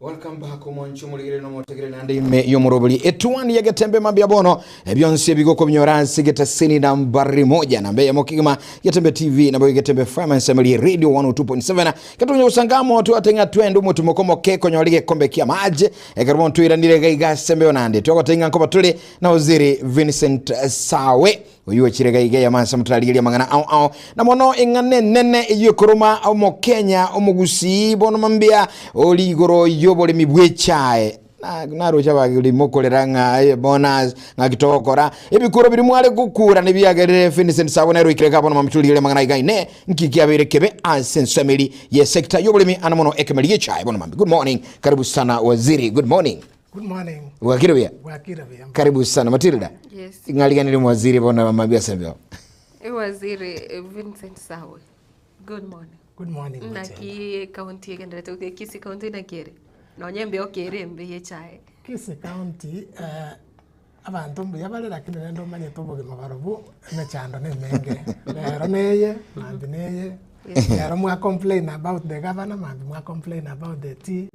Welcome back omonche omorigereria na omotegereri naende ime y'omorobori etuani ya getembe mambia bono ebionsi ebigokobinyora ase getaseni nambari moja namba eyemo kegima getembe tv nabo getembe fm ensemeri radio 102.7 getonye gosangamo twate ng'a twende omotumoko moke konyora egekombe kia amache ekero bono twiranire iga iga ase embeo naende twagote ng'a nkoba tore na waziri Vincent Sawe Oyio ochire iga iga eyemo ase motararigeria amang'ana ao ao, na mono eng'ana enene eyio ekoroma Omokenya omogusii bono mambia ori igoro y'oboremi bw'echae. Na- Naroche abageni mokorera ng'a eh, bonus ng'aki togokora ebikuro biria mware gokura nebiagerire Vincent Sawe nere oikire iga bono mambia torigereria amang'ana iga ine nki kiabeire kebe ase ensemeri ye sector y'oboremi ana mono ekemeri gi'echae bono mambia. Good morning, karibu sana waziri, good morning. Good morning. Bwakire buya? Bwakire buya. Karibu sana Matilda. Yes. Ng'ariganire mwaziri bono mambia asembeo. Waziri eh, Vincent Sawe. Good morning. Good morning. Matilda. Naki county egenderete goteba Kisii county naki ere? Nonye embeo kere embe y'echae. Kisii County eh, abanto mbuya bare lakini rende omanyete obogima barobwo emechando na emenge. Rero neye, mambia neye, Rero mwa complain about the governor, mambia mwa complain about the tea,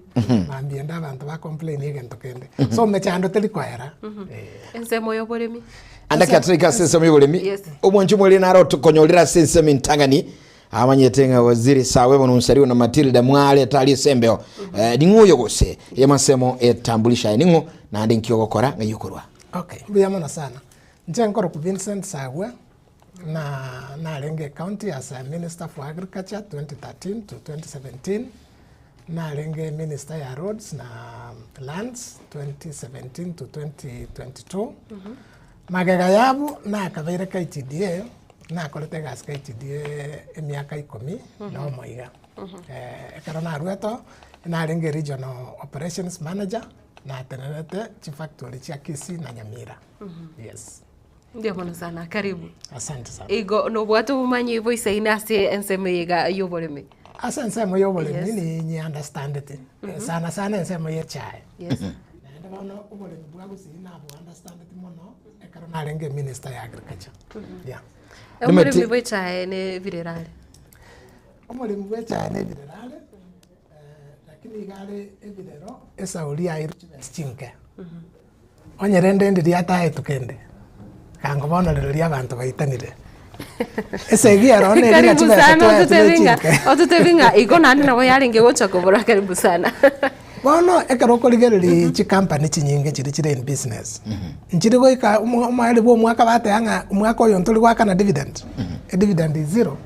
mambia ende abanto ba complain egento kende. So mechando teri koera. Eh. Ensemo y'oboremi. Ande katrika ase ensemo y'oboremi Yes. omwancho mweri naro tokonyorera ase ensemo entang'ani amanyete ng'a waziri sawe bono nsariwe na Matilda mware tari ase embeo eh, ning'o oyo gose emasemo etambulisha aye ning'o naende nki ogokora ng'ai okorwa Okay, mbuya mono sana. Inche nkorokwa Vincent Sagwe, Na narenge county as a minister for agriculture 2013 to 2017, narenge minister ya roads na lands 2017 to 2022. Magega yabo nakabeire KTDA, nakorete egasi KTDA emiaka ikomi na omo iga. Ekero naruete oo, narenge regional operations manager, natenerete chifactory chia Kisii na Nyamira, yes. Mbuya mono sana, karibu. Asante sana. Igo nobwate obomanyi boisaine ase ensemo eye iga y'oboremi. Ase ensemo y'oboremi Yes. ninyi understandeti sana sana ensemo y'echae. Yes. Naende bono oboremi bwa gusii nabo understandeti mono ekero narenge eminister ya agriculture. Yeah. Omoremi bw'echae ne ebirero are. Omoremi bw'echae ne ebirero are, lakini iga are ebirero esauri yaye chibesa chinke. Onye rende ndiria ataetwe kende, kango bono rirorio abanto baitanire. Esegi ero neri ng'a Karibu chibesa sana twaetwe ototebi ng'a nechinke. ototebi ng'a igo naende nabo yarenge gocha kobora karibu sana. Bono ekero okorigereria chikampani chinyinge chiria chire in business, nchiri goika omo omoerio bwa omwaka bateba ng'a omwaka oyo ntori goakana dividend, edividend is zero.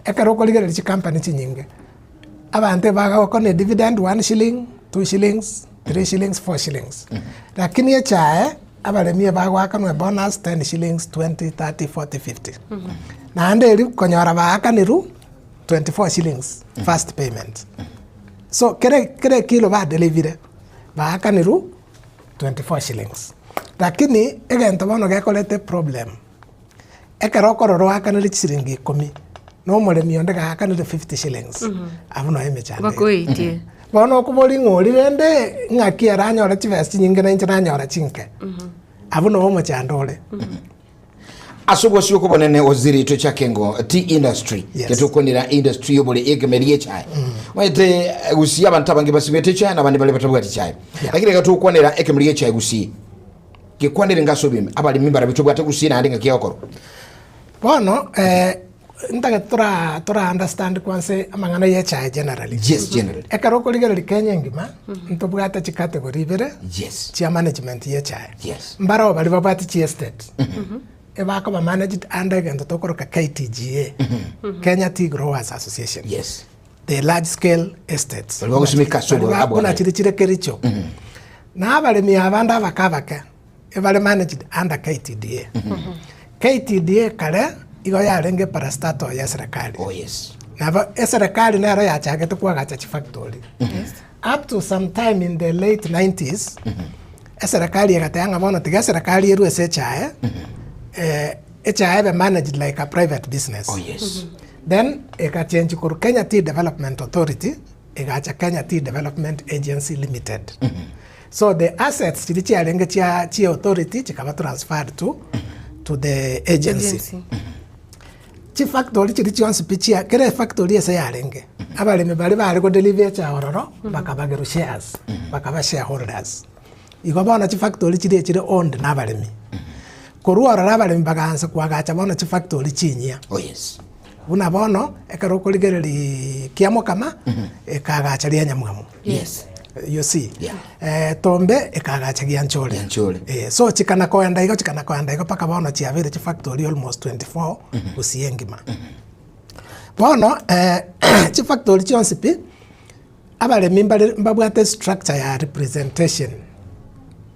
Ekero okorigereria chikampani chinyinge, Abanto ebagokona edividend one shilling, two shillings, three shillings, four shillings. Lakini echae, abaremi ebagoakanwa ebonus ten shillings, 20, 30, 40, 50. Naende erio konyora baakanirwe 24 shillings first payment. So kere kera ekilo badelivire, baakanirwe 24 shillings. Lakini egento bono gekoreta eproblem, Ekero okorora oakanire chisiringi ikomi, na omoremi onde gaakanire 50 shillings, abwo noe emechando ere. Bakoitie. Bono okoboria ng'a oria rende ng'aki ere anyore chibesa chinyinge na inche nanyora chinke, abwo noe omochando ore. Ase obosio okobonene oziri tochake ngo tea industry Yes. getokwanera industry yobore ekemeri echae omanyete eh, gusii abanto abange basibete echae na abande bare batabwati chae Yeah. lakini reka tokwanera ekemeri echae gusii Gekwanere ngase obime, abaremi mbarabwo tobwate gusii naende ng'aki egokorwa. Bono ntagete tora tora understand kwansa amang'ana ya echae generally. Yes, generally. Ekero okorigereria Kenya engima, ntobwate chicategory ibere Yes. chia management ya echae. Yes. Mbaroo baria babwate chiestate, ebakoba managed under egento tokoroka KTGA, Kenya Tea Growers Association. Yes. The large scale estates. Baria bagosimeka ase Baria ba- obwa- buna chiri chire Kericho. Na abaremi abande abake abake ebare managed under KTDA. KTDA kare igo yarenge parastatal ya eserekari. Oh yes. Nabo eserekari nero yachagete koagacha chifactory. Up to some time in the late 90s, eserekari egateba ng'a bono tiga eserekari erwe ase echae, eh, echae ebe managed like a private business. Oh yes. Then egachenchwa korwa Kenya Tea Development Authority egacha Kenya Tea Development Agency Limited. So the assets chiria chiarenge chia chia authority chikaba transferred to to the agency. Agency. Chifactory chiria chionsi pi chia kera efactory ase yarenge, abaremi baria bare godeliver echae ororo, bakabagerwa shares, bakaba shareholders. Igo bono chifactory chiria echire owned na abaremi. Korwa ororo abaremi bagaansa koagacha bono chifactory chinyia. Oh yes. Buna bono, ekero okorigereria Kiamokama, ekaagacha ria Nyamwamu. Yes. You see? Yeah. Eh, Tombe ekaagacha Gianchore. Gianchore. Eh, so chikana koenda igo chikana koenda igo mpaka bono chiabeire chifactory almost 24 gusii engima. Bono eh, chifactory chionsi pi, abaremi mbare mbabwate structure ya representation.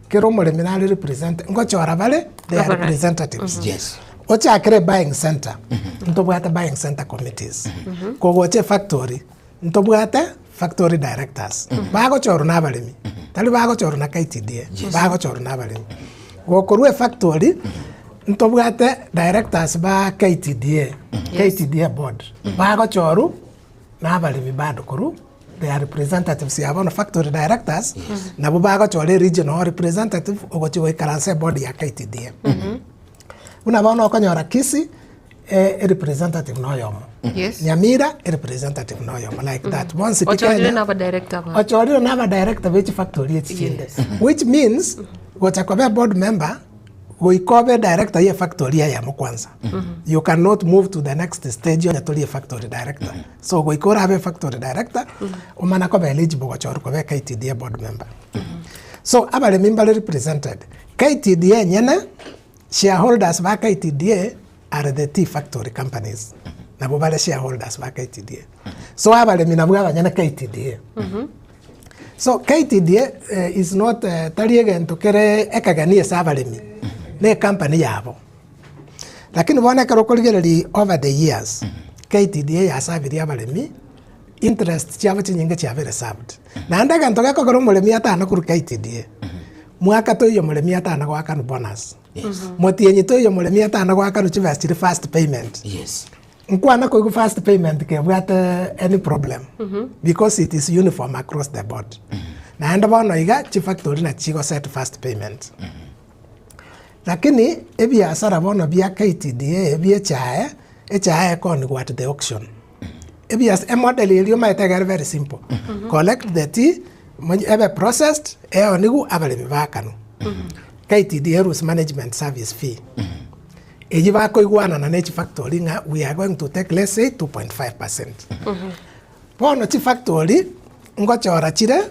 Kera omoremi nare represent ngochora bare they are Abare. representatives. Yes. Ochakere buying center, ntobwate buying center committees. Kogocha efactory, ntobwate factory directors. Bagochorwa na abaremi, tari bagochorwa na KTDA, bagochorwa na abaremi. Gokorwa efactory, ntobwate directors ba KTDA, KTDA board, bagochorwa na abaremi bado korwa they are representatives ya bono factory directors, nabwo bagochora eregional representative ogochia goikaransa eboard ya KTDA. Buna bono okonyora Kisii, erepresentative na oyomo, Yes. Nyamira erepresentative na oyomo like that bonsi pi Ochorire Kenya na abadirector ba. ochorire na abadirector be chifactory echi chinde Yes. which means gocha koba eboard member goika obe director ya efactory eyemo kwanza you cannot move to the next stage onye tori efactory director so goika orabe efactory director omana koba eligible gochorwa koba eKTDA board member so abaremi mbare represented KTDA enyene Shareholders ba KTDA are the tea factory companies. Nabo bare shareholders ba KTDA. So abaremi nabwo abanyene KTDA. So KTDA eh, is not eh, tari egento kere ekegeni ase abaremi, ne ecompany yabo. Lakini bono ekero okorigereria over the years, KTDA yasabirie abaremi, interest chiabo chinyinge chiabeire served. Naende egento gekogera omoremi atana korwa KTDA, Mwaka toiyo moremi atana goakanwa bonus. Motienyi toiyo moremi atana goakanwa chibesa chiria first payment. Yes. Nkwana koigwa first payment kebwate any problem because it is uniform across the board. Naende bono iga chifactory nachi chigo set first payment. Lakini ebiasara bono bia KTDA bia echae, echae ekonigwa at the auction. Ebias emodel eria omanyete iga ere very simple. Collect the tea, monye ebe processed, eonigu abaremi bakanwa. KTDA eruse management service fee. Eyio bakoigwanana na echifactory ng'a we are going to take let's say 2.5 percent. Bono chifactory ngochora chire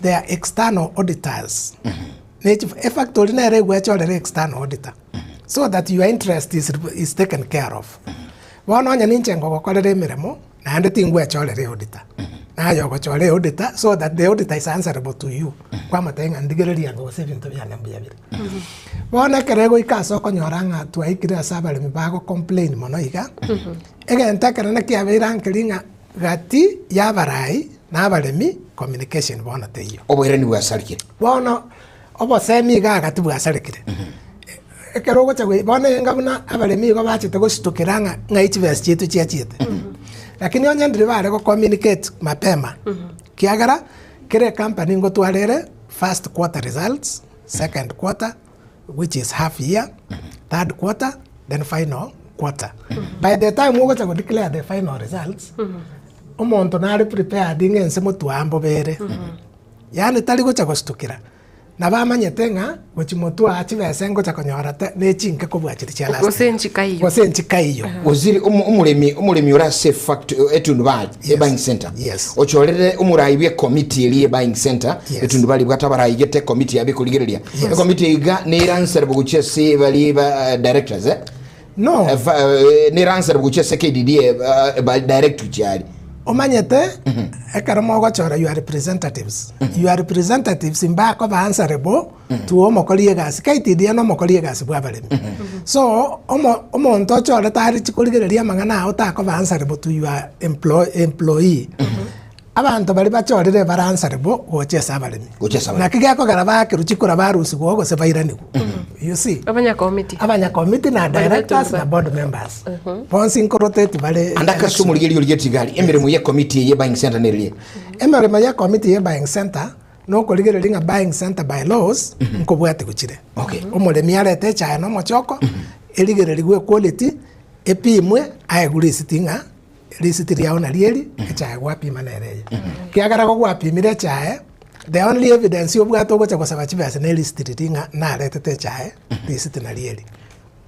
their external auditors. Na echi efactory nere egwechorera external auditor so that your interest is is taken care of. Bono onye ninche ngogokorera emeremo, naende tingwechorera eauditor, naye ogochora eauditor so that the auditor is answerable to you, kwamotebia ng'a ndigereria ango gose ebinto biane mbuya bire. Bono ekero egoika ase okonyora ng'a twaikire ase abaremi bago complain mono iga, egento ekenene kiabeire ankeri ng'a gati ya abarai na abaremi communication bono teiyo. Oboirani bwasarikire. Bono obosemi iga gati bwasarekire. Ekero ogocha gwe bono enga buna abaremi igo bachete gositokera ng'a ng'ai chibesa chiaito chiachiete. Lakini onye ndiri bare go communicate mapema, kiagera kera ecompany ngotwara ere first quarter results, second quarter which is half year, third quarter then final quarter. By the time ogocha go declare the final results, omonto nare prepared ng'a ense motwe mbobe ere. Yaani tari gocha gositokera. Nabo amanyete ng'a gochia motwe aa chibesa ngocha konyora te nechinke kobua chiria chia last Gose year. nchikaiyo. Gose nchikaiyo. Gose omo- omoremi omoremi ore ase efactory etundubari Yes. ebuying center Yes. ochorere omorai bwe ekomiti eria ebuying center Yes. etundubari ebwate abarai gete ekomiti yabo ekorigereria Yes. ekomiti iga nere answerable gochia ase baria ba directors eh? No. Eh, fa- eh, nere answerable gochia ase KDDA eh, ba direct gochia aria Omanyete, ekero mogochora your representatives, your representatives mbakoba answerable to omokori egasi, KTDA na omokori egasi bwa abaremi. So, omo omonto ochorete arichi korigereria amang'ana ao takoba answerable to your employ employee. Abanto baria bachorire bare answerable gocha ase abaremi. Gocha ase abaremi. Naki gekogera bakerwa chikura barusigwa oo gose bairanigwa. You see? Abanyakomiti. Abanyakomiti na directors na board members. Bonsi nkorotate bare Ande akase omorigereria oria tigari emeremo ye committee eye buying center nereria. Emeremo ye committee ye buying center nokorigereria ng'a buying center by laws nkobwatigwa chire. Okay. Omoremi arete echae na omochoko, erigererigwe equality. Epimwe aegwe risiti ng'a risiti riao nario eri, echae gwapima nere eye. Kiagera igo gwapimire echae, the only evidence obwate ogocha gosaba chibesa ne erisiti riria ng'a naretete echae, risiti nario eri.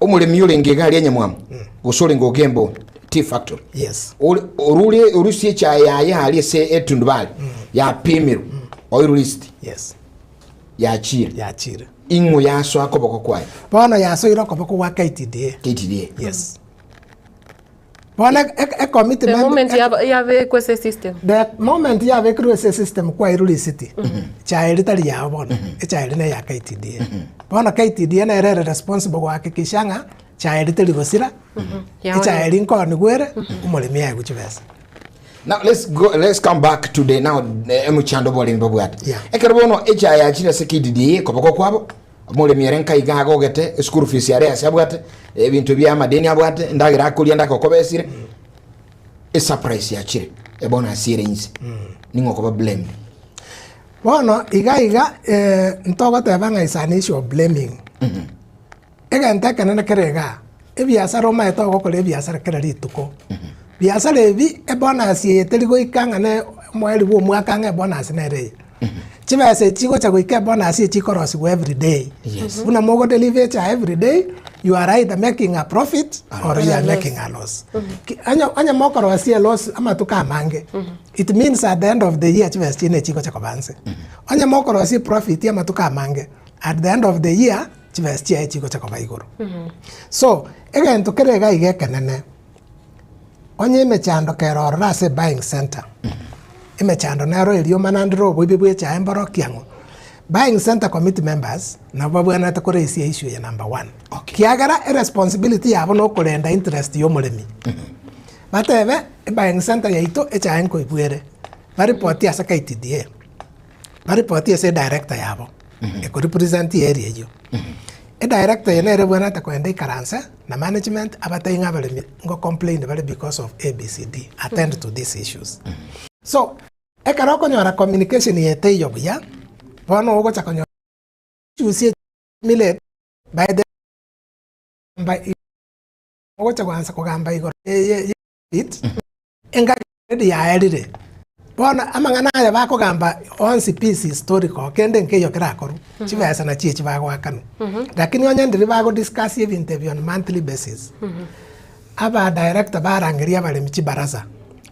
Omoremi orenge iga aria Nyamwamu, gose orenge Ogembo Tea Factory, Yes. ore- orure orusie echae yaye aria ase etundubari, yapimirwe, oirwe risiti, Yes. yachire. Yachire. Ing'o yasoa koboko kwaye? Bono yasoire okoboko gwa KTDA. KTDA. Yes. Bono e- e- The ecommitment moment yaba- yabekwa ase system. The moment yabekirwe ase esystem kwairwe risiti, echae eria tari yao bono, echae eria neya KTDA. Bono KTDA nere ere responsible gohakikisha ng'a echae eria teri gosira, Yaonigwe. echae eria nkoonigwa ere, omoremi aegwe chibesa. Now let's go, let's come back to the now eh, omochando bw'abaremi babwate. Yeah. Ekero bono echae yachire ase KDDA koboko kwabo, omoremi ere nka iga agogete, eschool fees are ase abwate, ebinto bia amadeni abwate, endagera akoria ndaka okobesire, esurprise yachire, ebonus ere inse. Ning'o okoba blamed? Bono iga iga eh, ntogoteba ng'a is an issue of blaming. Egento ekenene kere igaa, ebiasara omanyete ogokora ebiasara kera rituko, biasara ebi ebonus eye teri goika ng'a ne omoerio bwa omwaka ng'a ebonus nere eye. Chibesa echi chigocha goika ebonus echi chikorosiwa everyday. Yes. Buna mogodeliver echae everyday, you are either making a profit or you are making a loss. Ki- onye onye mokorosia eloss amatuko amange, it means at the end of the year chibesa chiaino echigocha koba nse. Onye mokorosia eprofit amatuko amange, at the end of the year, chibesa chiaye chigocha koba igoro. So, egento kere iga iga ekenene, onye emechando kere ororo ase ebuying center, emechando nero eria omanandire oboibi bwa echae mboro kiang'o, buying center committee members, nabo babwenerete koraisia issue eye number one. Okay. Kiagera eresponsibility yabo na okorenda interest ya omoremi. Batebe, ebuying center yaito echae nkoibwa ere, baripoti ase KTDA, baripoti ase edirector yabo. Ekorepresent area eyio. Edirector eye nere ebwenerete kogenda ikaranse na management abatebie ng'a abaremi ngo complain bare because of ABCD, attend to these issues. So, ekero okonyora communication eye teiyo buya, bono ogocha konyora issues echi millet by the by ogocha goansa kogamba igoro ye ye it, Engaki already yaerire. Bono amang'ana aya bakogamba onsi pi is historical, kende nkeiyo kerakorwe, chibesa nachio echi bagoakanwa. Lakini onye ndiri bago discuss ebinto ebi on monthly basis, aba director barangeria abaremi chibaraza,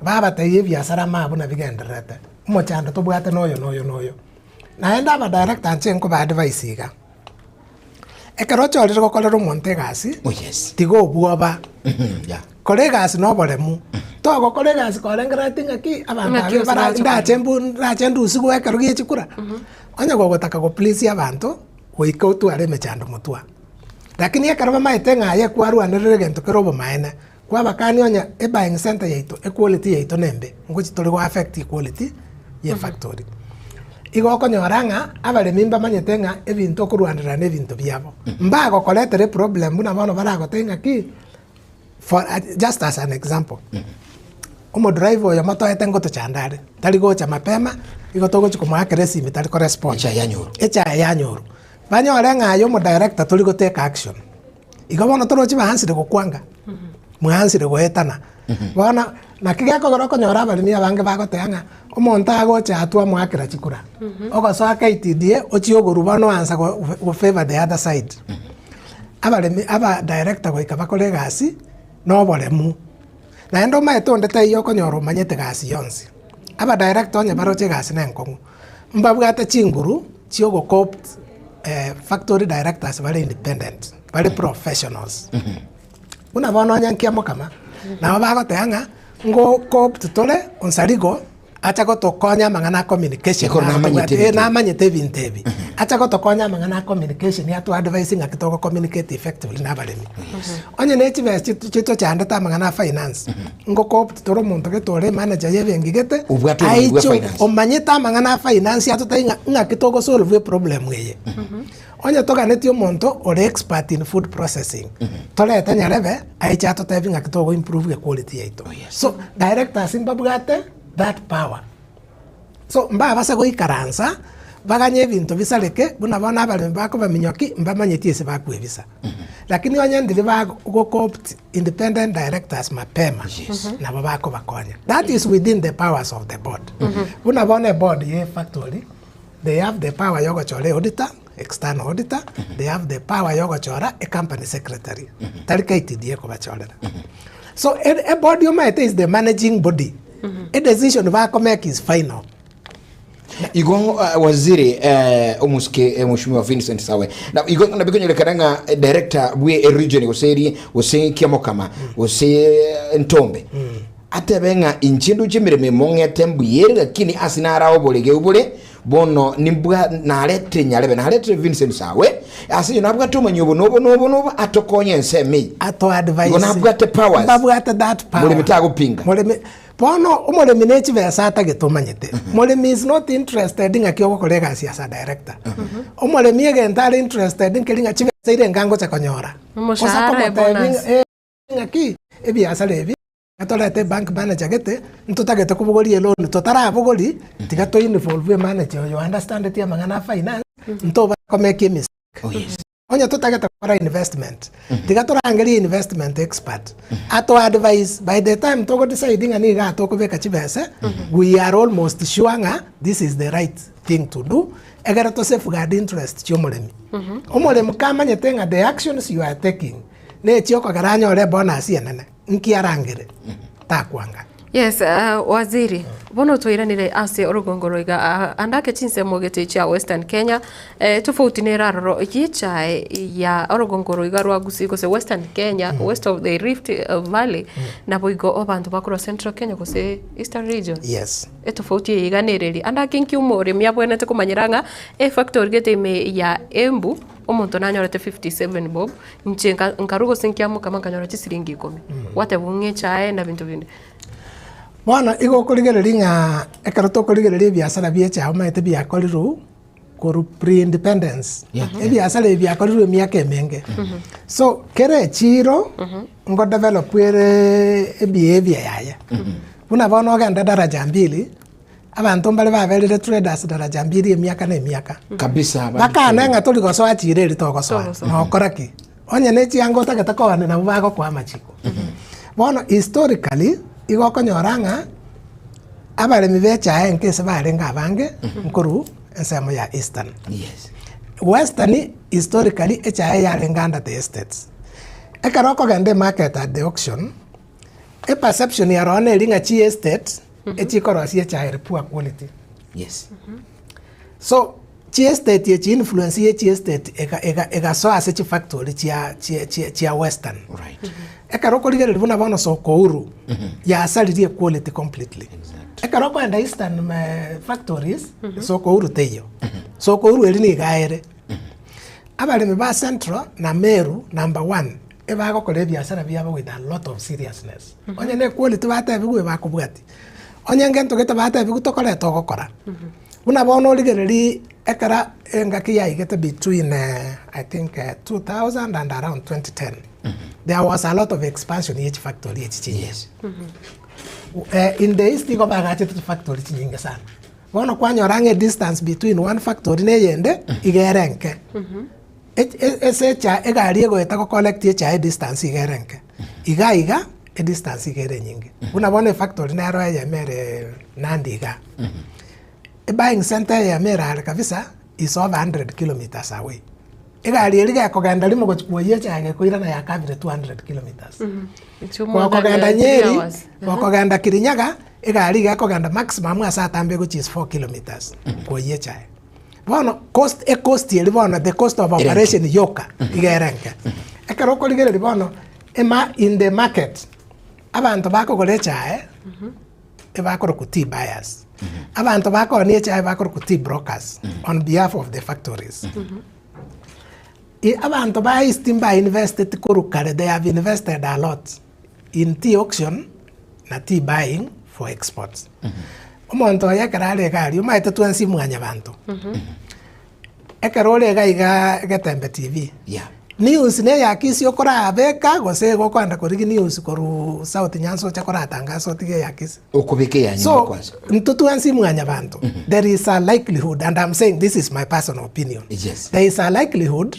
babatebia ebiasara ama buna bigendererete, omochando tobwate noyo noyo noyo. Naende aba director inche nkoba advise iga, ekero ochorire gokorera omonto egasi, Oh yes. tiga obwoba. Yeah. Kora egasi na oboremu, togokora egasi korengerereti ng'aki abanto Ng'aki abwo gose bara bache ndache mbu ndache ndusigwe ekero gie chikura. Onye gogotaka go please abanto, goika otware emechando motwe. Lakini ekero bamaete ng'a aye kwarwanerire egento kere obomaene, kwabakania onye ebuying center yaito equality yaito nembe, ngochi tore go affect equality ya efactory. Igo okonyora ng'a abaremi mbamanyete ng'a ebinto okorwanerera na ebinto biabo. Mbagokoretera eproblem buna bono baragotebie ng'aki. For just as an example, omodriver oyo motoete ngotochanda are, tari gocha mapema, igo togochi komoakera esimi tari korespond. Echae yanyorwa. Echae yanyorwa. Banyore ng'a aye omodirector tori gotake action. Igo bono torochi baansire gokwanga, mwaansire goetana. Bono naki gekogera okonyora abaremi abange bagoteba ng'a omonto agocha aa twamoakera chikura, ogosoa KTDA ochie ogorwa bono oansa go go favor the other side. Abaremi aba director goika bakore egasi na oboremu, naende omanyete onde taiyo okonyora omanyete gasi yonsi. Aba director onye baroche egasi na enkong'u, mbabwate chinguru chia ogo-coopt factory directors bare independent, bare professionals. Buna bono onye nkia mokama, nabo bagoteba ng'a ngo coopt tore onsarigo. Acha gotokonya amang'ana a communication Ekero namanyete eh, ebinto ebi. namanyete ebinto ebi. Acha gotokonya amang'ana a communication ato advise ng'aki togo communicate effectively na abaremi. Onye ne chibesa chitu chitochandete amang'ana a finance, ngoko tore omonto gete ore emanager ya ebenki gete, Obwate obomanyi bwa aiche finance. omanyete amang'ana a finance atotebie ng'a ng'aki togo solve eproblem eye. Onye toganetie omonto ore expert in food processing, torete nyarebe aiche atotebie ng'aki togo improve equality yaito. So, directors mbabwate that power. So, mbabase goikaransa, Baganye ebinto bisareke, buna bono abaremi bakobaminyoki, mbamanyeti ase bakwebisa. Lakini onye ndiri bago co-opt independent directors mapema, nabo bakobakonya. That is within the powers of the board. Buna bono eboard ye efactory, they have the power ya ogochora eauditor, external auditor, they have the power ya ogochora ecompany secretary, tari KTDA ekobachorera. So eboard omanyete is the managing body, edecision bakomake is final. Igo uh, waziri eh, omusike eh, mheshimiwa Vincent Sawe na igo nabikonyorekana ng'a eh, director bwe eh, region gose eri gose Kiamokama gose eh, Ntombe atebe ng'a inche ndoche emeremo emong'ete mbuyere lakini ase nara oborege obore bono nimbwa naretire nyarebe naretire Vincent Sawe ase eyo nabwate omonyi obo nobo nobo nobo atokonye ensemo eye Ato advise. Igo nabwate powers. Mbabwate that power. Moremi tagopinga. Moremi Bono omoremi ne chibesa atagete omanyete. Moremi is not interested ng'aki ogokora egasi as a director. Omoremi egento are interested nkeri ng'a chibesa ire enga ngocha konyora. Omoshahara, Gose akomotebi ebonus. ng'a eh ng'aki ebiasara ebi torete ebank manager gete, ntotagete kobogoria eloan totarabogoria, tiga to involve emanager oyo ounderstandeti amang'ana a finance, ntobasa komake emistake. Oh yes. Onye totagete gokora investment, tiga torangerie investment expert ato advise by the time togo decide ng'a niga tokobeka chibese, we are almost sure ng'a this is the right thing to do, egere to safeguard interest chia omoremi. Omoremi kamanyete ng'a the actions you are taking nechiokogera anyore ebonus enene, nki arangere? Takwanga. Yes, uh, waziri bono twairanire ase orogongo roiga uh, ande ake chinsemo gete chia western kenya eh, tofauti nere aroro yechae ya orogongo roiga rwa gusii gose western kenya west of the rift eh, valley naboigo abanto bakorwa central kenya gose eastern region Yes. etofauti eye iga nereri ande ake nki omoremi abwenerete komanyera ng'a efactory gete ime ya embu omonto nanyorete 57 bob Inche nka nkarwa gose nkiamokama nkanyora chisiringi ikomi, gwatebwa ng'a echae na binto binde. Bono igo okorigereria ng'a ekero tokorigereria ebiasara bia echae omanyete biakorirwe korwa pre-independence, ebiasara ebi biakorirwe emiaka emenge. So kera echiro ngodevelop ere ebehavior yaye. Buna bono ogende daraja mbili, Abanto mbare baberire traders daraja mbiri emiaka na emiaka. Kabisa abande Bakane kweli. ng'a tori gosoa chira eri togosoa. Togosoa. Nokora ki? Onye ne chianga otagete koania nabwo bagokoa amachiko. Bono historically, igo okonyora ng'a abaremi be echae enke ase barenge abange nkorwa ensemo ya eastern. Yes. Western historically echae yarenge under the estates. Ekero okogenda emarket at the auction, Eperception ya roho neri ng'a chiestate echikorosia echae ere poor quality. Yes. So chiestate echi influence ye chiestate ega ega egasoa ase chifactory chia chia chia chia western. Right. Ekero okorigereria buna bono Sokouru yasaririe equality completely. Exactly. Ekero okoenda eastern factories, Sokouru teiyo. Sokouru eri nigo ere. Abaremi ba Central na Meru number one ebagokora ebiasara biabo with a lot of seriousness. Onye ne equality batebigwe ebakobwatia, onye ngento gete batebigwe tokore togokora. Buna bono origereria ekero engaki yaigete between I think 2000 and around 2010, there was a lot of expansion ye chifactory echi chinyinge. Yes. In the east igo bagachete chifactory chinyinge sana. Bono kwanyora ng'a edistance between one factory na eyende iga ere enke. Ase echa egari egoeta go collect echae edistance iga ere enke. Iga iga edistance iga ere enyinge. Buna bono efactory nero eyemo ere Nandi igaa. Ebuying center eyemo ere are kabisa is over 100 kilometres away. Egari eria gekogenda rimo gochia kwoyia echae gekoirana yakabire 200 kilometres. Gokogenda Nyeri, gokogenda Kirinyaga, egari iga ekogenda maximum ase atambe egochia is 4 kilometres kwoyia echae. Bono cost ecost eria bono the cost of operation yoka iga ere enke. Ekero okorigereria bono ema in the market, abanto bakogora echae ebakorokwa tea buyers, abanto bakoonia echae ebakorokwa tea brokers on behalf of the factories. Abanto ba East mba investeti korwa kare, they have invested a lot in tea auction na tea buying for exports. Omonto oyo ekero are iga aria, omanyete twensi mwanyabanto, ekero ore iga iga Getembe TV, Yeah. News na eya Kisii okorabeka gose igo okoenda korigia news korwa South Nyanza oche koratangasa otige eya Kisii. Okobeka eya nyuma So, kwanza. intwe twensi mwanyabanto, there is a likelihood and I'm saying this is my personal opinion, Yes. there is a likelihood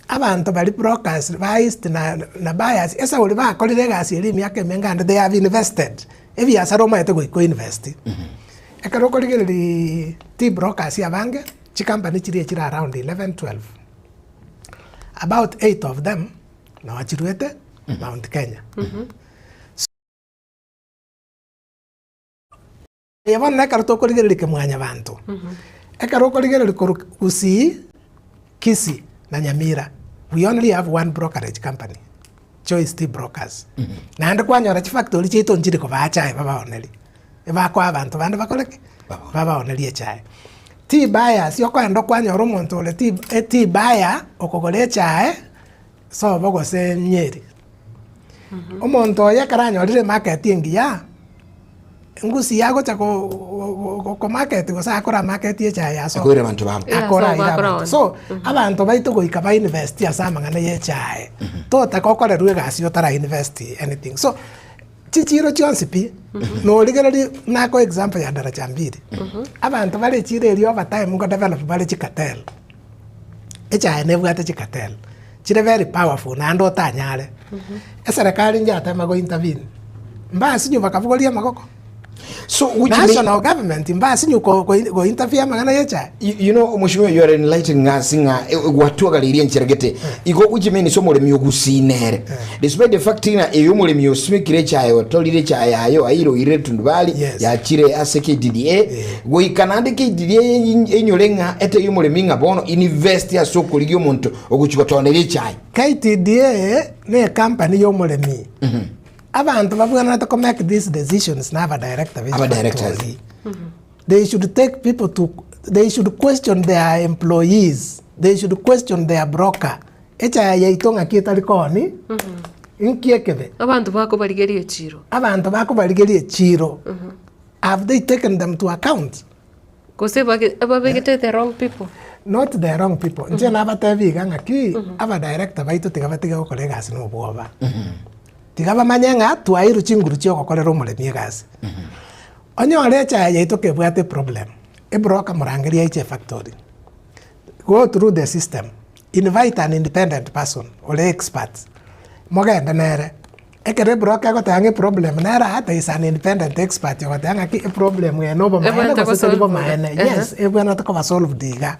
abanto baria brokers ba East na na buyers esauri bakorire egasi eria emiaka emenge and they have invested, ebiasara omanyete goika oinvest. Ekero okorigereria tea brokers abange, chicompany chiria chire around 11, 12, about eight of them noo chiruete Mount Kenya. Eye bono nekero tokorigereria kemwanyabanto, ekero okorigereria korwa Gusii, Kisii na Nyamira, we only have one brokerage company, Choice Tea Brokers. Naende kwanyora chifactory chiaito nchiri kobaa chae babaonerie, ebakoa abanto bande bakore ki? Babaonerie echae. Tea buyers okoenda okwanyora omonto ore tea tea buyer okogora echae sobo gose Nyeri. Omonto oye ekero anyorire emarket engiya, engusi yagocha komarket gose akora market echae ya sobo. Akoira abanto babo. Akora Yeah, sobo aire akora abanto. So, abanto baito goika ba invest ase amang'ana ya echae. Totaka okorerwa egasi otara invest anything. So, chichiro chionsi pi, norigereria nakoe example ya Daraja Mbili, abanto bare echiro eria over time nkodevelop bare chicartel. Echae nebwate chicartel, chire very powerful naende otanyare. Eserekari njatema go intervene, mbasinyu bakabogoria amagoko. So which mean, National government mbasinyu ko ko go interfere amang'ana ya echae. you, you know mheshimiwa you are enlightening us ng'a eh, gwatwagareirie enchera gete igo which means omoremi ogusinere despite the fact ng'a eyo omoremi osimekire echae otorire echae yaye aire oirire tundubari Yes. yachire ase KTDA Goika naende keidirie enyore ng'a etebie omoremi ng'a bono invest ase okorigia omonto ogochia gotoneria echae. KTDA ne ecompany ya omoremi. Abanto babwenerete ko make these decisions na aba director be Aba directors. chifactory. They should take people to they should question their employees, they should question their broker. Echae yaito ng'aki etari kooni, nki ekebe? Abanto bakobarigeria echiro. Abanto bakobarigeria echiro. Have they taken them to account? Gose bage- babegete the wrong people. Not the wrong people. Inche nabatebi iga ng'aki, aba director baito tiga batige gokora egasi na obwoba. Tiga bamanye ng'a twairwe chinguru chia ogokorera omoremi egasi. Onyore echae yaito kebwate eproblem, ebroker morangerie aiche efactory, go through the system, invite an independent person ore expert, mogende nere. Ekero ebroker egoteba ng'a eproblem nere aa, there is an independent expert ogoteba ng'aki eproblem eye nobomaene Ebwenerete gose teri gosolvwa. bomaene. Ehe. Yes, ebwenerete koba solved iga.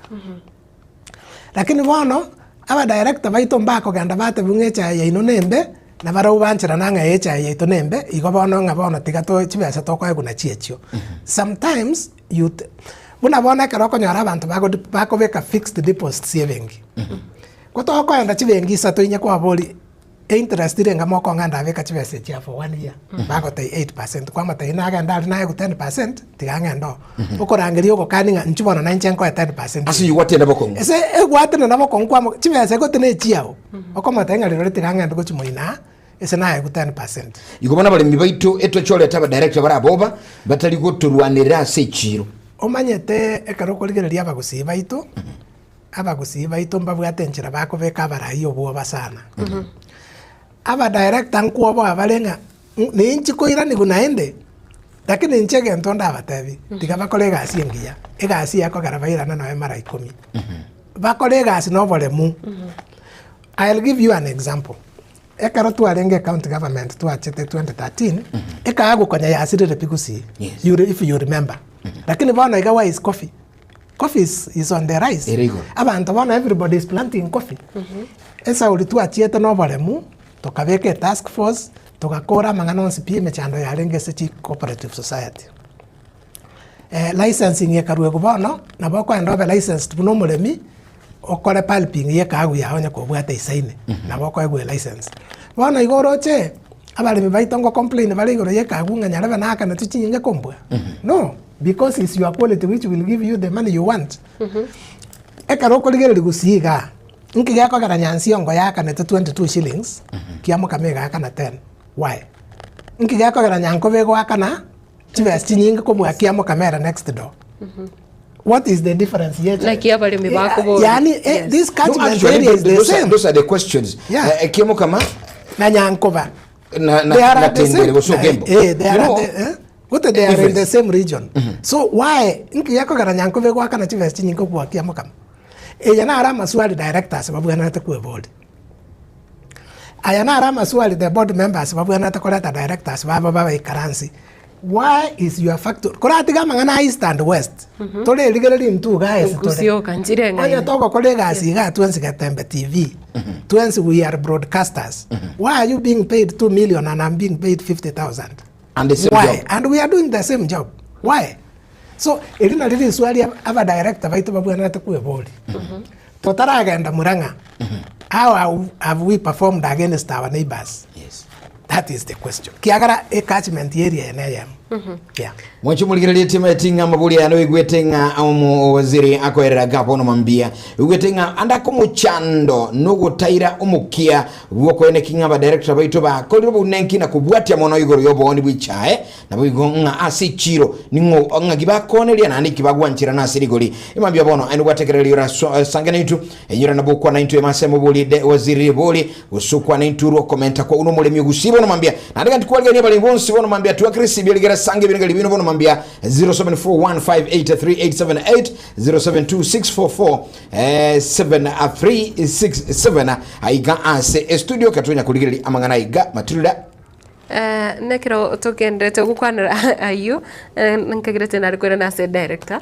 Lakini bono, abadirector baito mbakogenda batebiwa ng'a echae yaino nembe, na barabwo bancherana ng'a echae yaito nembe, igo bono ng'a bono tiga to chibesa tokoegwa nachio echio. Sometimes you t- buna bono ekero okonyora abanto bago bakobeka fixed deposits ebenki, ko tokoenda chibenki isato inye kwaboria. Einterest renga mokong'a ndabeka chibesa echi for one year, bagotebia 8%, kwamotebia nagenda aria naegwe 10%, tiga ng'ende oo. Okorangeria ogokani ng'a inchuo bono nainche nkoe 10%. Ase oyio gwatenda bokong'u. Ase egwatenda na bokong'u kwamo chibesa egote na echiao, okomotebia ng'a rirorio tiga ng'ende gochia moino aa, ase naegwe 10%. Igo bono abaremi baito etochorete abadirector bare aboba batari gotorwanerera ase echiiro. Omanyete ekero okorigereria abagusii baito, Abagusii baito mbabwate enchera bakobeka abarai obwoba sana. Abadirector nkwoboa bare ng'a ninchi koiranigwa naende, lakini inche egento ndabatebi, tiga bakore egasi engiya, egasi ekogera bairane nonya mara ikomi. Bakore egasi na oboremu. I'll give you an example, ekero twarenge ecounty government twachete 2013, ekaagwa konya yasirire pi gusii, Yes. you if you remember. Lakini bono iga why is coffee? Coffee is, is on the rise. Ere igoro. Abanto bono everybody is planting coffee. Esauri twachiete na oboremu, tokabeka etask force, togakora amang'ana onsi pi emechando yarenge ase chi cooperative society. Eh, licensing ekaruegwa bono, nabo okoenda obe licensed buna omoremi, okore pulping ya ekahawa yago onye kobwate isaine, nabo okoegwa elicense. Bono igo oroche, abaremi baito ngo complain bare igoro ya ekahawa ng'a nyarebe naakanetwe chinyinge kombua, no. Because is your quality which will give you the money you want. Ekero okorigereria gusii igaa, nki gekogera Nyansiongo yaakanete 22 shillings, Kiamokama egaakana 10, why? Nki gekogera Nyankoba egoakana chibesa chinyinge kobua Kiamokama ere next door? What is the difference ye echae? Naki abaremi bakoboria. Yaani eh, Yes. this No, catchment actually, area is the those, are, same. those are the questions. Yeah. Eh, Kiamokama Na Nyankoba. na na They are na at the Tendere same. gose Ogembo. Eh, they You are know, at the, eh? Gote they are in the difference. same region. So why nki yakogera Nyankoba egwakana chibesa chinyinge kobua Kiamokama? Eye naro amaswali directors babwenerete kweboria. Aya naro amaswali the board members babwenerete koreta directors babo babaikaransi. Why is your factory koratiga amang'ana a east and west torerigereria intwe iga ase tore. Gusioka nchire Onye ng'aini. togokora egasi iga twensi Getembe TV, twensi we are broadcasters. Why are you being paid 2 million and I'm being paid 50,000? And the same Why? job. And we are doing the same job. Why? So eri nari riswali aba director baito babwenerete kweboria. Totaragenda Murang'a, how have we performed against our neighbors? Yes. That is the question. Kiagera e catchment area ene eyemo. Yeah. Mwancho murigererie timeti ng'a maburi aya noigwete ng'a omowaziri akoerera gapo ono mambia igwete ng'a andako mochando nogotaira omokia bwokoeneki ng'a abadirector baito bakorire obonenki na kobwatia mono igoro ya obooni bwa echae nabo igo ng'a ase echiro ning'o ng'aki bakoneria naende eki bagwancherana ase rigori emambia bono aye nobwatekereria ora so- sange naintwe enyora nabo okwana intwe emase mobori de waziri ribori gose okwana intwe orwa okomenta kwa uno omoremi ogusii bono mambia naende gandi kwarigania abaremi bonsi bono mambia twakire esibi rigera sange ebinegeri bino bono mambia 0741583878 072644 7367 aiga ase estudio katonya kurigereria amang'ana aiga Matilda. Eh, nekero togenderete gokwanera ayio, eh, nkagerete nare koirana ase director,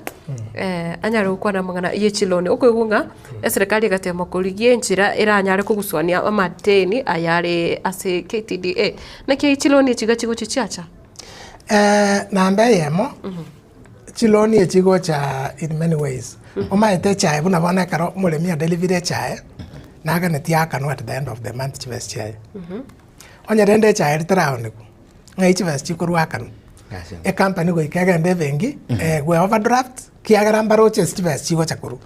eh, anyare gokwana amang'ana ye chiloni. Okoigwa ng'a eserekari egatema korigia enchera eranyare kogusuania amadeni ayare ase KTDA. Naki chiloni echi iga chigochia chiacha? Namba eyemo, chiloni echi chigocha in many ways. Omanyete echae buna bono ekero omoremi adelivire echae, naganetie akanwe at the end of the month chibesa chiaye. Onye rende echae eria teraonigwa, ng'ai chibesa chikorwa akanwe? Ecompany goika egende ebenki, egwe overdraft, kiagera mbaroche ase chibesa chigocha korwa.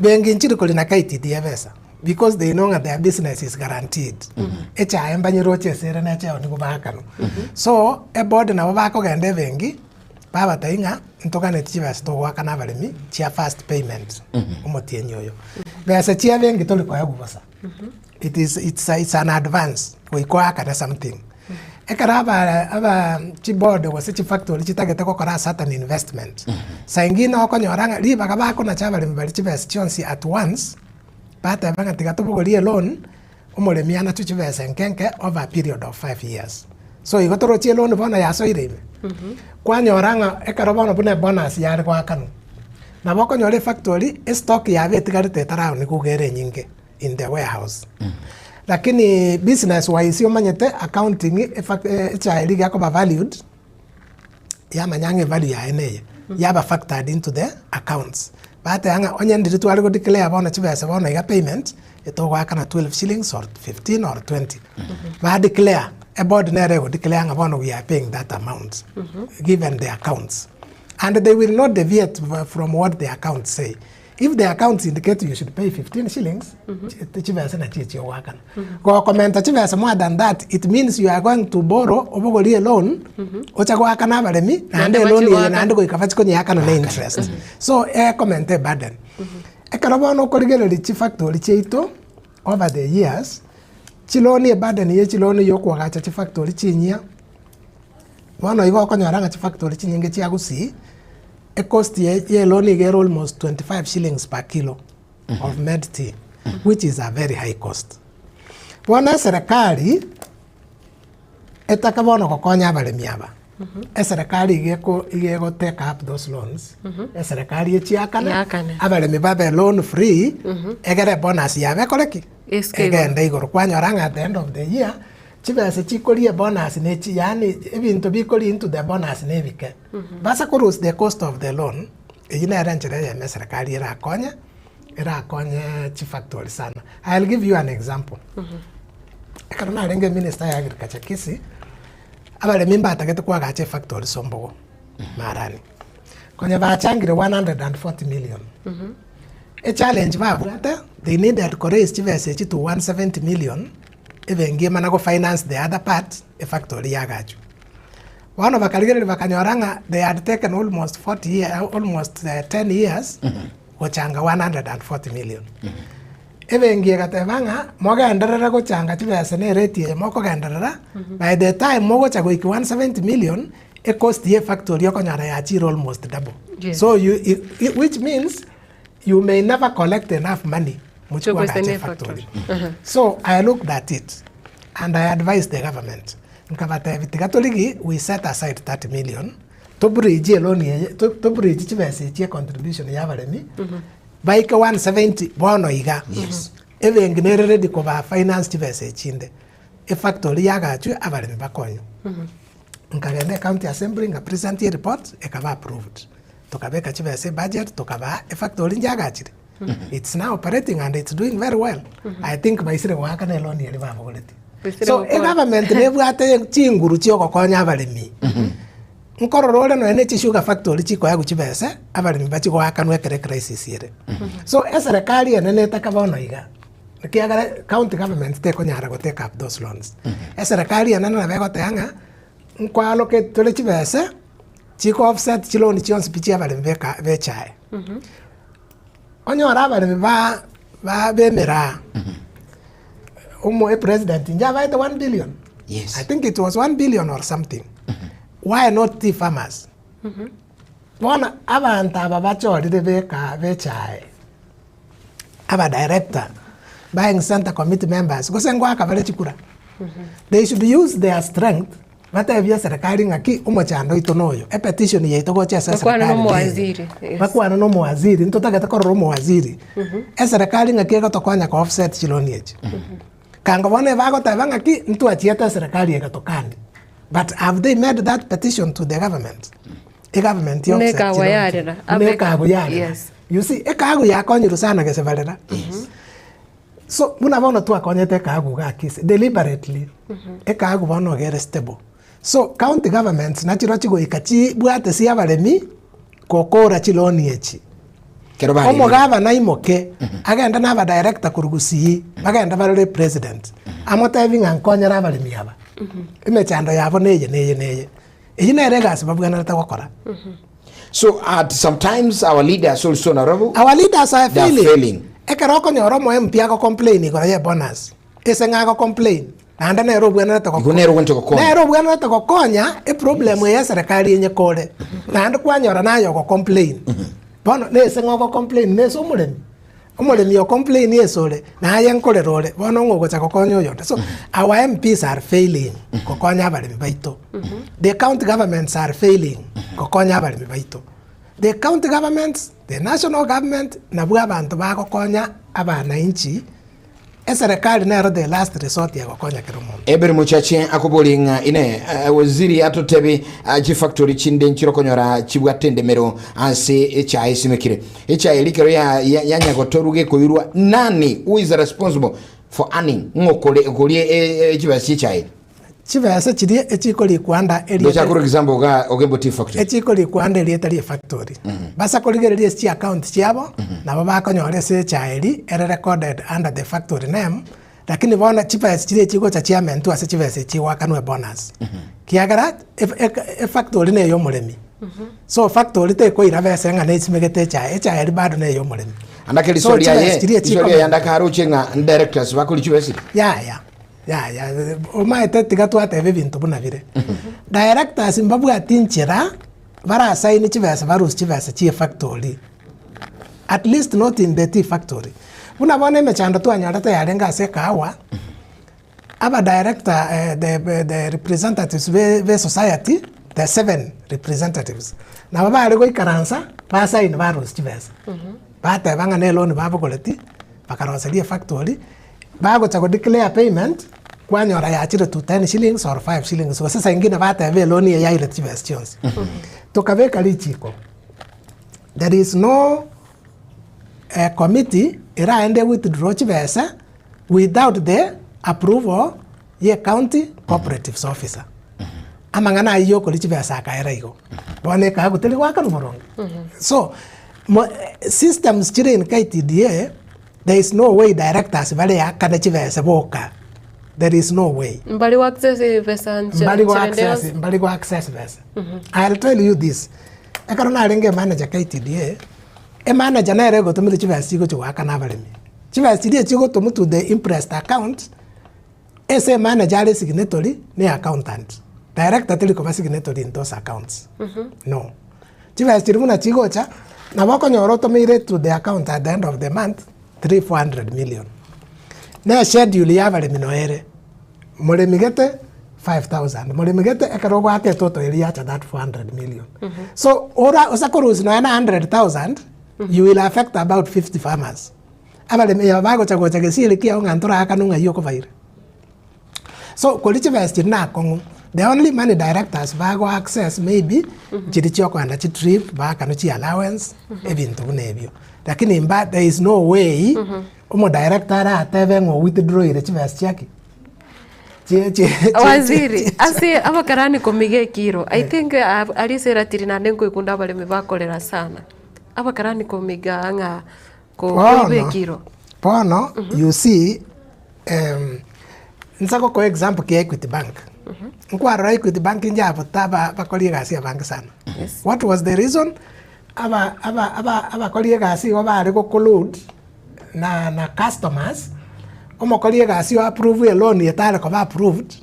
Benki nchiri kori na KTDA ebesa. Because they know ng'a their business is guaranteed. Echae mbanyeroche ase ere neche nigo baakanwa. So, eboard nabo bakogenda ebenki, babatebia ng'a ntoganeti chibesa togoakana abaremi chia first payment omotienyi oyo. Besa chia ebenki tori koegwa bosa. It is it's a it's an advance goika oakane something. Ekero aba aba chiboard gose chifactory chitagete gokora a certain investment, saa ingine okonyora ng'a ribaga bakonacha abaremi baria chibesa chionsi at once, Bateba ng'a tiga tobogorie eloan, omoremi anachwe chibesa enke enke over a period of 5 years. So igo toroche eloan bono yasoire ime, kwanyora ng'a ekero bono buna ebonus yare goakanwa, nabo okonyora efactory, estock yabo etigarete etaraoniwa iga ere enyinge in the warehouse. Lakini business wise omanyete accounting efac echae riria gekoba valued, yamanya ng'a evalue yaye neye, yaba factored into the accounts. Bateba ng'a onye ndiri tware go declare bono chibesa bono iga payment, etogoakana 12 shillings or 15 or 20. Ba declare, eboard nere ego declare ng'a bono we are paying that amount, given the accounts. And they will not deviate from what the accounts say. If the accounts indicate you should pay 15 shillings, chibesa nachio echio ogoakana. Gokomenta chibesa more than that, it means you are going to borrow, obogorie eloan, oche goakana abaremi, naende Naende eloan eye bachigoaka. naende goika bachi konyeakana na interest. So, ekomenta eburden. Ekero bono okorigereria chifactory chiaito, over the years, chiloan eburden ya echiloan ya okoagacha chifactory chinyia, bono igo okonyora ng'a chifactory chinyinge chia Gusii, Ecost ye y'eloan iga ere almost 25 shillings per kilo of made tea, which is a very high cost. Bono eserekari etake bono gokonya abaremi aba, eserekari iga eko iga ego take up those loans, eserekari echiakane, Yaakane. abaremi babe loan free, egere ebonus yabo ekore ki? Esike igoro. Egende igoro. Kwanyora ng'a at the end of the year, chibesa chikoria ebonus na echi yaani ebinto bikoria into the bonus na ebike. Basa korusia the cost of the loan, eyio nere enchera eyemo eserekari erakonye, erakonye chifactory sana. I'll give you an example. Ekero narenge minister ya agriculture Kisii, abaremi mbatagete koagacha efactory Sombogo, Marani. Konya bachangire 140 million. Echallenge babwate, they needed koraise chibesa echi to 170 million, ebenki emana gofinance the other part, efactory yagachwa. Bono bakarigereria bakanyora ng'a they had taken almost 40 year, almost 10 years gochanga 140 million. Ebenki egateba ng'a mogenderere gochanga chibesa na erate eye mokogenderera, by the time mogocha goika 170 million, ecost ya efactory okonyora yachire almost double. Yes. So you, i- which means you may never collect enough money mochie To koagacha question efactory. efactory. So I looked at it and I advised the government, nkabatebia tiga torigi we set aside 30 million to bridge eloan eye to to bridge chibesa echi econtribution ya abaremi baike 170 bono iga. Yes. Ebenki nere ready koba finance chibesa echinde, efactory yagachwe abaremi bakonywe. Nkagenda ecounty assembly nga present ereport ekaba approved. Tokabeka chibesa ebudget tokabaa efactory njagachire. It's now operating and it's doing very well. I think baisire goakana eloan eria babogoretie. Baisire So gokora. egovernment nebwate chinguru chia ogokonya abaremi. Nkorora ore nonya ne chisugar factory chikoegwa chibese, abaremi bachie goakanwa ekero ecrisis ere. So eserekari enene etaka bono iga, ekiagera county government tekonyara go take up those loans. Eserekari enene nabo egoteba ng'a, nkoallocate tore chibese, chiko offset chiloan chionsi pi chia abaremi beka bechae. Onyore abaremi ba ba b'emiraa, omo epresident inche abaete one billion. Yes. I think it was one billion or something. Why not tea farmers? Bono abanto aba bachorire beka bechae, aba director, buying center committee members, gose ngoaka bare chikura. They should use their strength batebie eserekari ng'aki omochando oito noyo, epetition yaito gocha ase Bakwane eserekari neye. nomowaziri, yes. Bakwane na omowaziri, ntotagete korora omowaziri, eserekari ng'aki egotokonya ko offset chiloni echi. Kango bono ebagoteba ng'aki ntwachiete eserekari egatokania, but have they made that petition to the government? Egovernment Buna ya ekagwa offset chiloni. yarera, Buna abe- ekagwa yarera. yes. You see, ekagwa yakonyirwe sana gesebarera. So buna bono twakonyete ekagu iga Kisii deliberately, ekagu bono iga ere stable. So county governments nachirobio chigoika chibwate ase abaremi gokora chiloni echi. Kero barenge. Omogavana aimoke agende na abadirector korwa Gusii bagende barore president amotebi ng'a nkonyere abaremi aba emechando yabo neye neye neye. Eyio nere egasi babwenerete gokora. So at sometimes our leaders also narabu Our leaders are They are failing. failing. Ekero okonyora omo MP ago complain igoro ye bonus, ase ng'a ago complain, naende nere obwenerete Igo nere ogwenerete gokonya. Nere obwenerete gokonya eproblem eye eserekari enye kore. Naende kwanyora naye ogo complain. Bono nese ng'a ogo complain nese omoremi. Omoremi o complain ase ore, naye nkorera ore, bono ng'o ogocha gokonya oyonde. So our MPs are failing gokonya abaremi baito. The county governments are failing gokonya abaremi baito. The county governments, the national government, nabwo abanto bagokonya abanainchi, eserekari nero the last resort ya gokonya kera omonto. Ebere mochache akoborie ng'a inee, waziri atotebi chifactory chinde nchire okonyora chibwate endemero ase echae esimekire. Echae eria ekero ya- ya- yanyagotorwa gekoirwa nani who is responsible for earning ng'o okore okoria chibesa chia echae eria? Chibesa chiria echikorikwa anda Ndocha erieta kore example oga ogembo tea factory. echikorikwa anda erieta rie factory. Basa korigereria ase chiaccount chiabo, nabo bakonyora ase echae eria ere recorded under the factory name, lakini bono chibesa chiria echigocha chiamentwa ase chibesa echi chigoakanwa ebonus. Kiagera ef- eka efactory na eya omoremi, so factory tekoira besa ng'a nesimegete echae, echae eria bado na eya omoremi. Andake So risori chibesa aye, chiria risori aye echikomentwa. andake aroche ng'a directors bakori chibesa echi. Yaya. Yaya, omaete tiga twateba ebinto buna bire. Directors mbabwati nchera barasaini chibesa barusie chibesa chia efactory, at least not in the tea factory. Buna bono emechando twanyorete yarenge ase ekahawa, aba director the the representatives be be society, the seven representatives, nabo bare goikaransa basaini barusia chibesa. Bateba ng'a ne eloan babogoreti, bakaroseria efactory. Bagocha go declare payment, kwanyora yachire to 10 shillings or 5 shillings, gose saa ingine bateba eloan eye yaire chibesa chionsi. Tokabeka richiko, there is no eh, committee eraende withdraw chibesa without the approval ye county cooperatives officer. Amang'ana ayio ya okoria chibesa akaera igo. Bono ekagu teri goakanwa boronge. So, mo systems chire in KTDA, There is no way directors bareakane chibese boka. There is no way. Mbari go access besa nche Mbari go ncherende access, yonsi. mbari go access besa. I'll tell you this, ekero narenge emanager KTDA, emanager nere egotomera chibesa chigochi goakana abaremi. Chibesa chiria chigotomwa to the imprest account, ase emanager are signatory, ne accountant. Director teri koba signatory in those accounts, no. Chibesa chiria buna chigocha, nabo okonyora otomeire to the account at the end of the month, 3 400 million. Ne eschedule ya abaremi noyo ere, moremi gete 5000, moremi gete ekero ogoaka etoto eria yacha that 400 million. So ora ose korusia nonya na 100,000, you will affect about 50 farmers. Abaremi aba bagocha gocha gesieri kiao ng'a ntoraakane ng'ai okobaira. So koria chibesa chiria nakong'u, the only money directors bago access maybe chiria chiokoenda chitrip baakanu chi allowance ebinto buna ebio. Lakini mba there is no way omodirector aratebe ng'a owithdrawire chibesa chiaki? Chie chie chie Waziri, ase abakarani komiga ekiro, I think aria ase eratiri naende nkoigunda abaremi bakorera sana. Abakarani komiga ng'a ko koiba Bono, ekiro. bono you see Nsa gokoa example kia Equity Bank. Nkwarora Equity Bank inche abota aba abakori egasi abange sana. Yes. What was the reason? Aba aba aba abakori egasi igo bare go collude na na customers, omokori egasi o approve eloan etare koba approved,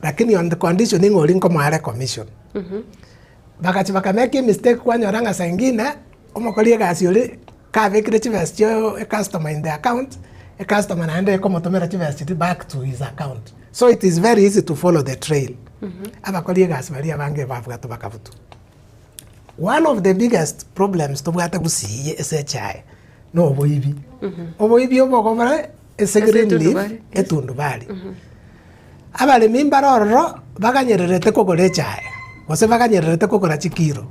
lakini on the condition ng'a oria nkomoa are commission. Bagachia baka make emistake kwanyora ng'a saa ingine, omokori egasi oria kabekire chibesa chia ecustomer in the account, ecustomer naende ekomotomera chibesa chiria back to his account. So it is very easy to follow the trail. Abakori egasi baria abange babwatwa bakabutwa. One of the biggest problems tobwate gusii ase echae, na oboibi. Oboibi obo bore ase Ase green leaf, etundubari, yes. etundubari. Abaremi mbare ororo baganyererete kogora echae, gose baganyererete kogora chikiro.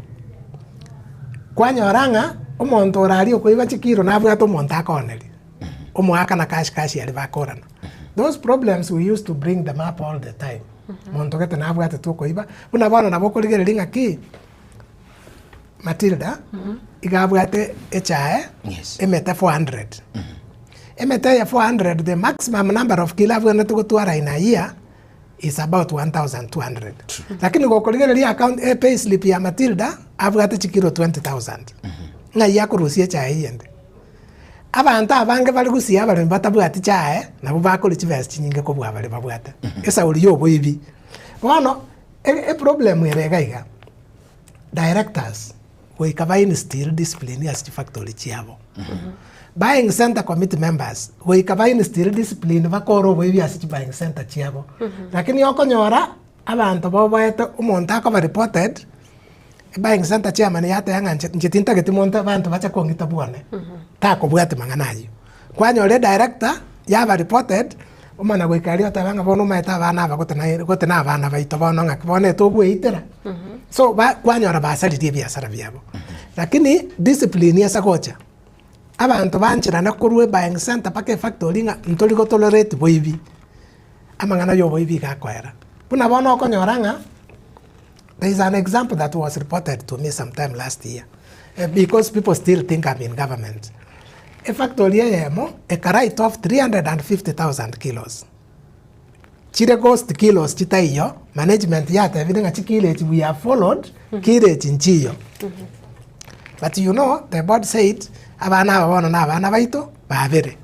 Kwanyora ng'a omonto ore aria okoiba chikiro nabwate omonto akooneria, omoaka na cash cash aria bakorana. Those problems we used to bring them up all the time, monto gete nabwatete okoiba, buna bono nabo okorigereria ng'aki, Matilda, iga abwate echae Yes. emete 400. Emete eye 400 the maximum number of kilo abwenerete gotwara in a year is about 1200. Lakini gokorigereria account e payslip ya Matilda abwate chikilo 20000. Ng'ai akorusia echae eywo ende? Abanto abange bare gusii abaremi batabwati chae nabwo bakoria chibesa chinyinge kobua baria babwate. Esauri ya oboibi. Bono e eproblem ere iga iga. Directors goika ba instill discipline ase chifactory chiabo. Buying center committee members goika ba instill discipline bakore oboibi ase chibuying center chiabo. Lakini okonyora abanto boboete omonto akoba reported, ebuying center chairman yateba ng'a inche inche tintageti monto abanto bache kong'ita bwane, takobwatia mang'ana ayio. Kwanyora edirector yaba reported, Omana goika aria oteba ng'a bono omanyete abana aba gote naye gote na abana baito bono ng'aki bono etogweitera. So ba kwanyora basaririe ebiasara biabo. Lakini discipline ase gocha, abanto bancherana korwa ebuying center mpaka efactory ng'a ntori go tolerate boibi, amang'ana ya oboibi iga akoera. Buna bono okonyora ng'a there is an example that was reported to me sometime last year, because people still think I'm in government. Efactory eyemo eka write off 350,000 kilos. Chire ghost kilos chitaiyo, management yatebire ng'a chikilo echi we have followed, kilo echi nchiyo. But you know, the board said, abana aba bono na abana baito, babere.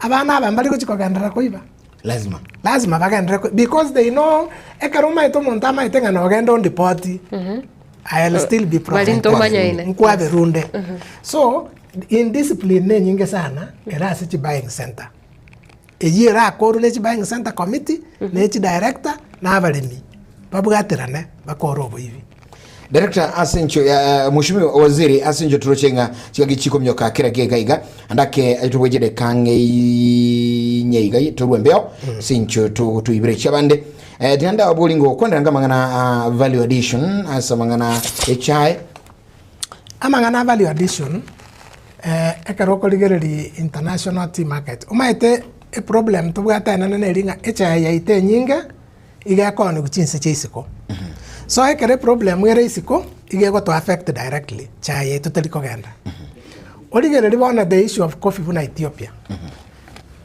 Abana aba mbari gochi kogenderera koiba. Lazima. Lazima bagenderere koi because they know, ekero omanyete omonto amaete ng'a nogende ondipoti, I'll still be Bari protected. ntomanyaine. Nkwaberunde. So, indiscipline nenyinge sana ere ase chibuying center. Eyio erakorwe ne chibuying center committee, ne chidirector, na abaremi, babwaterane bakore oboibi. Director ase encho ya Mheshimiwa Waziri ase encho toroche ng'a chigaki chikomioka kera gega iga andake tobwechire kang'e inye iga torwe mbeo ase encho toibire chiabande eh, tinanda abori ngo kwendera ngamang'ana a value addition ase amang'ana echae Amang'ana a value addition, ekero okorigereria international tea market, omanyete eproblem tobwate enene neri ng'a echae yaito enyinge, iga ekoonigwa chinse chia isiko. So ekero eproblem ere isiko, iga egoto affect directly, chae yaito teri kogenda. Origereria bono the issue of coffee buna Ethiopia.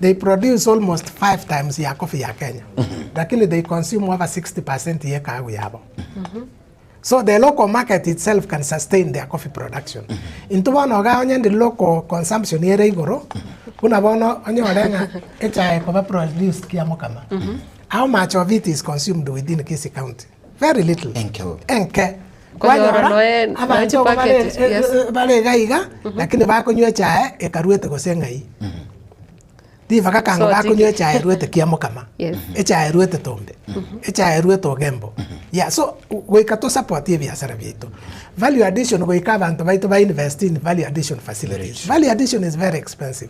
They produce almost 5 times ya coffee ya Kenya lakini they consume over 60% ye ekahawa yabo. So the local market itself can sustain their coffee production. Intwe bono iga onye ndi local consumption ere igoro, buna bono onyore ng'a echae ekoba produced Kiamokama, how much of it is consumed within Kisii County? Very little. Enke bobe. Enke. Konyora Kwanyora noe- noe abanto igo bare chipacket, yes. bare iga iga, lakini bakonywa echae ekaruete gose ng'ai. Ribaga kang'o So bakonywa tiki. echae eruete Kiamokama, Yes. echae eruete Tombe, echae eruete Ogembo. Yeah, so goika to support ebiasara biaito. Value addition goika abanto baito ba invest in value addition facilities. Value addition is very expensive.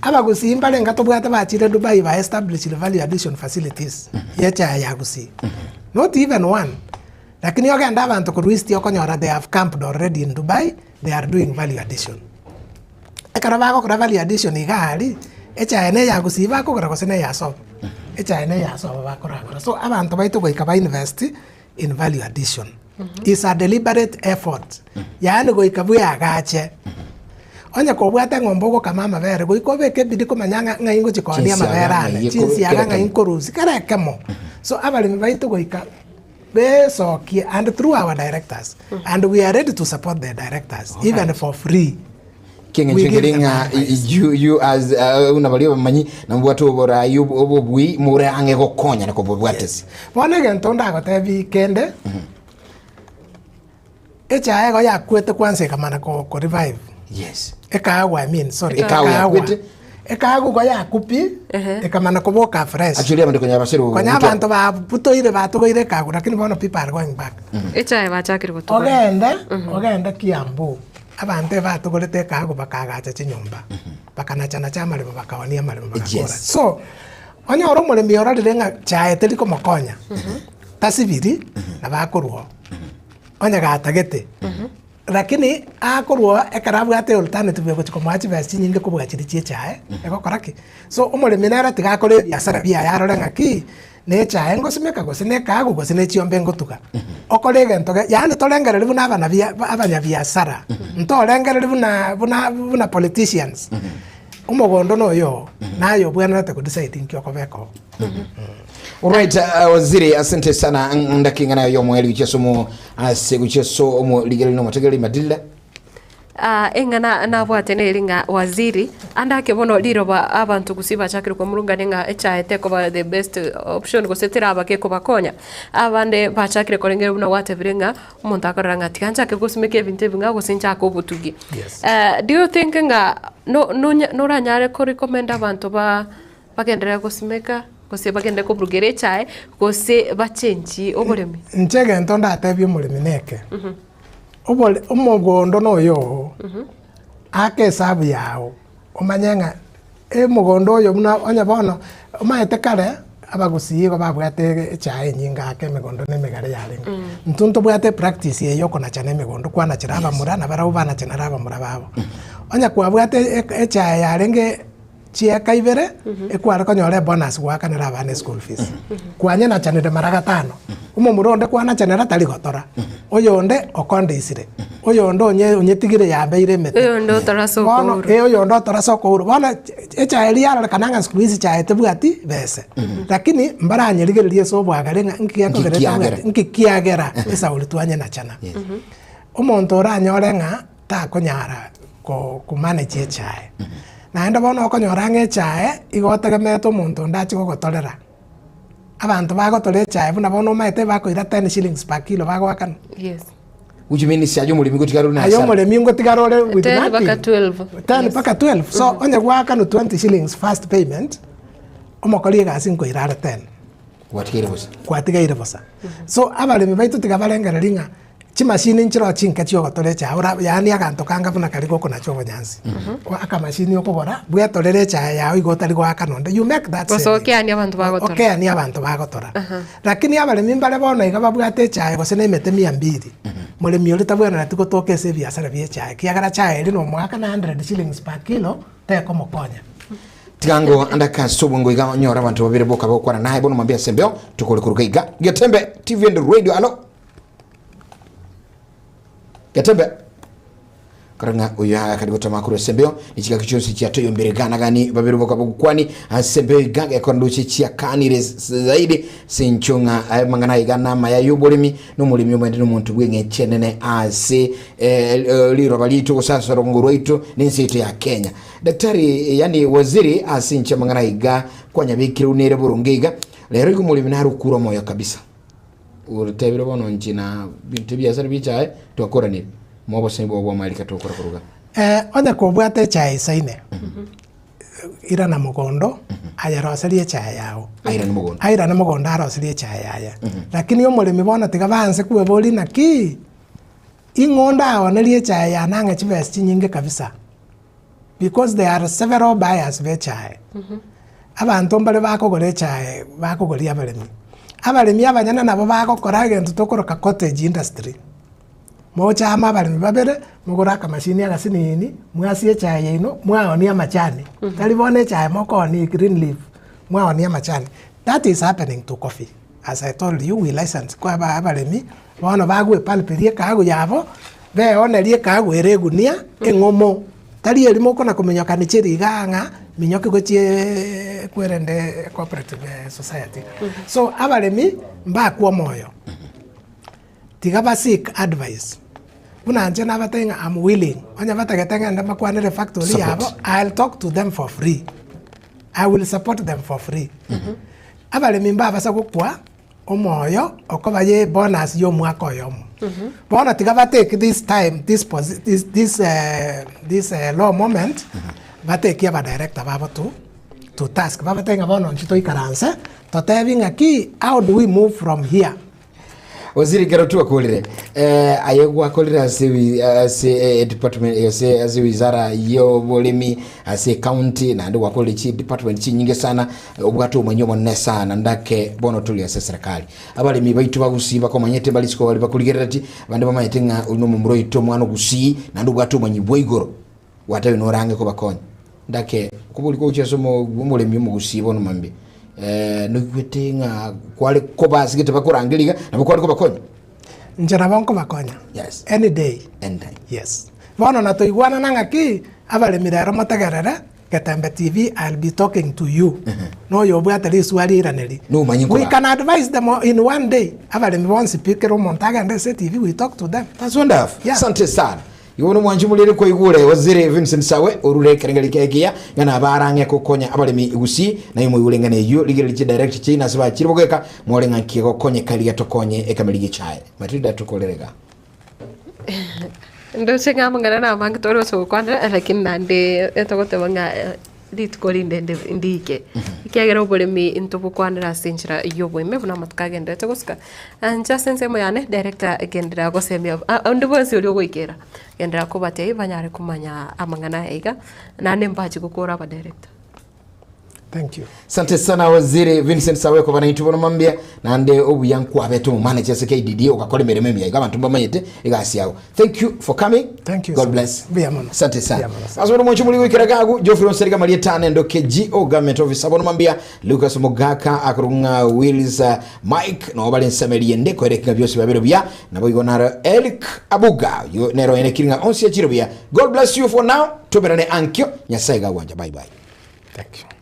Abagusii mbarenga tobwate bachire Dubai ba established value addition facilities ya echae ya Gusii. Not even one. Lakini ogende abanto korwa East okonyora they have camped already in Dubai, they are doing value addition. Ekero bagokora value addition iga aria, echae na eya gusii bakogora gose na eya sobo? Echae na eya sobo bakoragora. So abanto baito goika ba invest in value addition. Is a deliberate effort, yaani goika bweagache. Onye kobwate eng'ombe ogokama amabere, goika obeke ebidii komanya ng'a ng'ai ngochia koonia Chinsiaga amabere ane, ng'ai eko- chinsiaga kera ng'ai ekemo. nkorusia, kera ekemo. So abaremi baito goika besokie and through our directors and we are ready to support the directors even for free. Keng'encho We give nkeri them ng'a advice. you, you as uh, buna baria abamanyi nabwate oborai obo- obobui more ang'e gokonya na kobobwatesi Bono egento ndagotebi kende echae igo yakwete kwanza ekamana ko ko revive yes Ekaagwa I mean sorry Ekaagwa ekaagwa. yakwete. Ekaagwa igo yakwa pi, ekamana koboka afresh. Actually abanto konya basire Konya gotwa. abanto babutoire batogoire ekaagwa lakini bono people are going back. Echae bachakire gotugora. Ogende, ogende Kiambu, abanto ebatogorete ekaagwa bakaagacha chinyomba, bakanachanacha amaremo bakaonia amaremo bagakora. Yes. So, onyore omoremi ororire ng'a chae teri komokonya, tasibiri, nabo akorwa oo, onye gatagete. Lakini akorwa ekero abwate alternative egochia komoa chibesa chinyinge kobua chiria chia echae, egokora ki? So omoremi nere tiga akore ebiasara biaye arore ng'aki, na echae ngosimeka gose na ekahawa gose na echiombe ngotuga. Okore egento ge yaani torengereria buna abanabia abanyabiasara, ntorengereria buna buna buna politicians, omogondo na oyo oo, naye obwenerete ko decide nki okobeka oo. Alright, uh, waziri asante sana ndaking'ana yomoeri gochia ase omo ase gochia ase omorigereria na omotegereri Matilda. Ah, eng'ana nabwate neri ng'a waziri, ande ake bono riroba abanto gusii bachakire komurungania ng'a echae tekoba the best option gose teraba gekobakonya. Abande bachakire korengereria buna gwatebire ng'a omonto akorora ng'a tiga nchake gosimeka ebinto ebi ng'a gose nchake obotugi. Yes. Do you think ng'a no- nonya noranyare ko recommend abanto ba Bagenderere gosimeka, gose bagenderere koburugera echae, gose bachenchie oboremi. Inche egento ndatebie omoremi neke, obore omogondo noyo oo, aka esabu yago, omanye ng'a emogondo oyo buna onye bono, omanyete kare, abagusii igo babwate echae enyinge ake emegondo na emegare yarenge. Intwe ntobwate epractice eye ya okonachana emegondo, kwanachera abamura, nabarabwo banachanera abamura babo. Onye kwabwate echae yarenge. Chieka ibere, ekware konyora ebonus goakanera abana eschool fees. Kwanyenachanire mara gatano, omomura onde kwanachanera tari gotora, oyonde okondeisire, oyonde onye onyetigire yabeire emete. Oyonde otora ase Bono okourwa. eh oyonde otora ase okourwa. Bono echae eria yarorekana ng'a siku hizi chae tebwati bese, lakini mbaranyerigererie ase obwagare ng'a nki gekogera Nki kiagera. etabwati, nki kiagera esauri twanyenachana. Omonto oranyore ng'a takonyara ko komanage echae. Naende bono okonyora ng'a echae igo otegemeete omonto onde ache gogotorera. Abanto bagotora echae buna bono omanyete bakoira ten shillings per kilo bagoakana. Yes. Which means aye omoremi ngotigara ore na Aye hasara. omoremi ngotigara ore with 10 mpaka nothing. 12. 10 Yes. mpaka 12. So onye gwaakanu 20 shillings first payment, omokori egasi nkoira are 10. Gwatigaire bosa. Gwatigaire bosa. So abaremi baito tiga barengereria ng'a Chimashini nchiroo chinke chi'ogotora echae, ora yaani aganto kanga buna karia gokonacha obonyansi. Akamashini okogora, bwetorere echae yao igo otari goakana onde, you make that Gose saving. okeanie abanto bagotora. Okeanie abanto bagotora. Lakini abaremi mbare bono iga babwate echae gose na emete mia mbili, moremi oria tabwenereti gotoka ase ebiasara bia echae, ekiagera chae eria nomoakana hundred shillings per kilo, tekomokonya. Tiga ngo andake ase obongo iga onyore abanto babere boka bagokwana naye bono mambia ase embeo tokore koruga iga. Getembe TV and Radio alo. Getembe. Kora ng'a oyo agakari gotama korwa ase embeo, ne chingaki chionsi chiatoyombire iga nagani babere boka bogokwani ase embeo iga gekora ndoche chiakanire zaidi ase encho ng'a amang'ana aya iga namaya y'oboremi na omoremi omwende nomonto bw'eng'encho enene ase riroba riaito gose ase orogongo rwaito na ense yaito ya Kenya. Daktari yaani waziri ase encho amang'ana aya iga kwanyabekire nere boronge iga, rero iga omoremi nare okure omoyo kabisa. Otebire bono inche na binto ebiasara bie echae twakoranire, moa obosemi bwao bw'amarika tokora koruga. Onye kobwate echae isaine, irana mogondo aye roserie echae yago. Airane mogondo. Airane mogondo aroserie echae yaye. Lakini omoremi bono tiga baanse kweboria naki, ing'o ndaonerie echae yane ang'e chibesa chinyinge kabisa, because there are several buyers ba echae. Abanto mbare bakogora echae bakogoria abaremi. Abaremi abanyene nabo bagokora egento tokoroka cottage industry. Moche amo abaremi babere, mogore akamashini agasinini, mwasie echae yaino, mwaonia amachani. Tari bono echae mokoonia green leaf, mwaonia amachani. That is happening to coffee. As I told you, we license kwa abaremi, bono bagwepalperia ekahago yabo, beonerie ekahago ere egunia eng'omo. Tari eria mokona kominyoka nicheri igaa ng'a minyoki gochia kwerende cooperative society. So abaremi mbakwe omoyo, tiga ba seek advice. Buna inche nabatebia ng'a am willing, onye batagete ng'ende mbakwanere factory yabo, I'll talk to them for free, I will support them for free. Abaremi mbabasa gokwa omoyo okoba ye bonus ya omwaka oyomo. Bono tiga ba take this time this posi this this this low moment, batake abadirector babo to to task, babatebie ng'a bono intwe toikaranse, totebi ng'aki how do we move from here. Waziri ekero twakorire eh, aye gwakorire ase wi- ase eh, department ase ase wizara y'oboremi ase county naende gwakorire chi department chinyinge sana obwate obomanyi obonene sana ndake bono tori ase serikali abaremi baito bagusii bakomanyete mbare isiko baria bakorigerereti abande bamanyete ng'a oyo nomomura oito omwana ogusii naende obwate obomanyi bwa igoro Gwatebia norange kobakonya. Ndake kobori kogochia ase omoremi omogusii bono mambia noigwete ng'a kware koba ase gete bakorangeria iga nabo kware kobakonya? Inche nabo nkobakonya Yes. any day. Anytime. Yes. Bono natoigwanana ng'aki, abaremi rero motegerere, Getembe TV I'll be talking to you. Noyo obwate riswali riiraneri. Nomanye We nkoba. can advise them in one day. Abaremi bonsi pi kera omonto agende ase TV we talk to them. That's wonderful. Yeah. Asante sana. Igo bono mwanche morere kwaigure Waziri Vincent Sawe orure ekerengerio kiaye ekiya ng'a nabarang'e gokonya abaremi Gusii naye moigure eng'ana eyio rigereria chi direct chiaino ase bachire bogoeka more ng'a nki egokonyeka riria tokonye ekameri gi'echae. Matilda tokorere iga. Ndoche ng'a amang'ana namange tore gocha gokwanera lakini naende etogoteba ng'a Rituko rinde ndiike, ekiagera oboremi ntobokwanera ase enchera y'oboime buna amatuko agenderete gosuka. Inche ase ensemo yane, director genderera gosemia onde bwensi oria ogoikera, genderera kobatebia banyare komanya amang'ana aya iga, naende mbache gokora abadirector. Thank you. Asante sana Waziri Vincent Sawe koba naintwe bono mambia naende obuya nkwabete omomanager ase KDDA ogakora emeremo emiya iga abanto mbamanyete egasi yago. Thank you for coming. Thank you God so bless. much. Mbuya mono. Asante sana. Mbuya mono sana. Ase bono mwanche muri goikera gagu Geoffrey Onsariga Maria Tane Ndoke GO Government Officer bono mambia Lucas Mogaka akorung'a Wills Mike no bari nsemerie nde koereka ng'a bionsi babere buya nabo igo naro Eric Abuga yo nero enekiri ng'a onsi achire buya. God bless you for now. Toberane ankio Nyasaye gagwancha. Bye bye. Thank you.